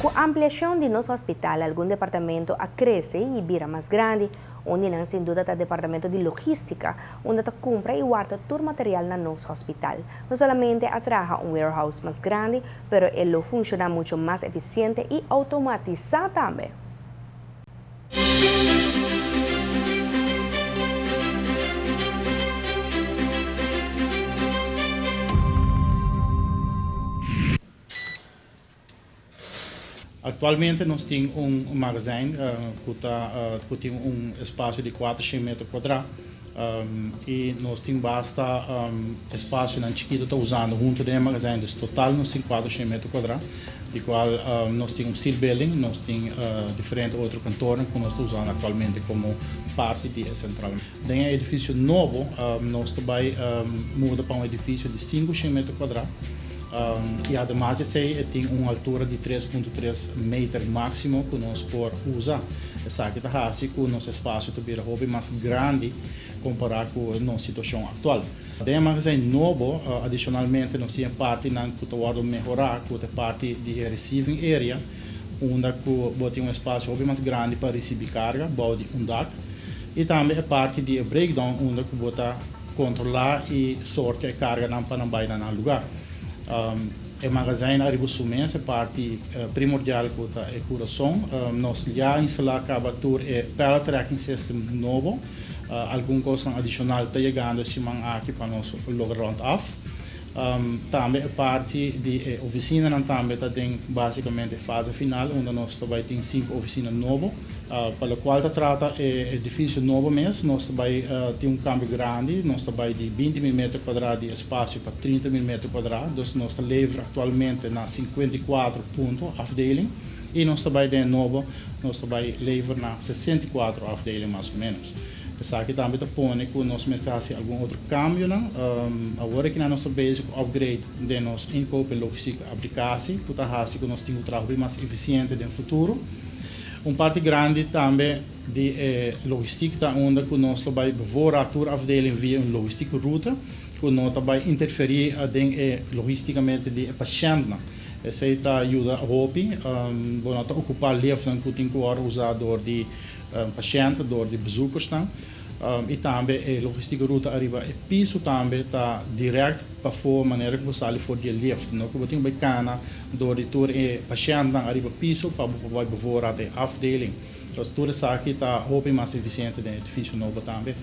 Ku ampliashon di nos hospital algun departamento a krese i bira mas grandi. Un di nan sin duda ta departamento di logistica, unda ta cumpra y warda tur material na nos hospital. No solamente a traha un warehouse mas grandi, pero e lo funciona mucho mas eficiente y automatisa tambe. Aktualmente nos tin un magazijn ku ta ku tin un espasio di kuatershen meter kuadrá i nos tin basta espasionan chikitu ta usando huntu den e magazijn, dus total nos tin kuatershen meter kuadrá di kual nos tin un steel building, nos tin diferente otro kantornan ku nos ta usando aktualmente komo parti di e sentral. Den e edifisio nobo nos ta bai muda pa un edifisio di sinkushen meter kuadrá. I ademas di esei e tin un altura di 3.3 meter máksimo ku nos por usa. Esaki ta hasi ku nos espasio ta bira hopi mas grandi kompará ku nos situashon aktual. Den e magazijn nobo adishonalmente nos tin e partinan ku ta wòrdu mehorá ku ta e parti di e receiving area unda ku bo tin un espasio hopi mas grandi pa risibí karga bou di un dak i tambe e parti di e breakdown unda ku bo ta Kontrolá i sortia e karganan pa nan bai na nan lugá. E magazijn ariba su mes, e parti primordial ku ta e kurason. Nos ya a instalá kaba tur e pallet tracking system nobo. Algun kosnan adishonal ta yegando e siman aki pa nos logra rònt af. Tambe e parti di e ofisinanan tambe ta den basikamente e fase final unda nos ta bai tin sinku ofisina nobo. Pa lokual ta trata e edifisio nobo mes nos ta bai tin un kambio grandi, nos ta bai di 20.000 meter kuadrá di espasio pa 30.000 meter kuadrá, dus nos ta lever aktualmente na 54 punto afdeling i nos ta bai den e nobo nos ta bai lever na 64 afdeling mas o menos. Esaki tambe ta pone ku nos mester hasi algun otro kambionan. Awor aki nan nos ta bezig ku upgrade den nos inkoop en logistiek aplikasi ku ta hasi ku nos tin ku traha hopi mas efisiente den futuro. Un parti grandi tambe di e logistiek ta unda ku nos lo bai bevoorraad tur afdeling via un logistiek rute ku no ta bai interferí den e logistikamente di e pashèntnan. Esei ta yuda hopi. Bo no ta okupá liftnan ku tin ku wòrdu usá dor di Pashènt dor di bezoekersnan i tambe e logistieke ruta ariba e piso tambe ta dirèkt pafó manera ku bo sali for di e lift. No ku bo tin ku bai kana dor di tur e pashèntnan ariba piso pa bo por bai bevoorraad e afdeling. Tur esaki ta hopi mas efisiente den e edifisio nobo tambe.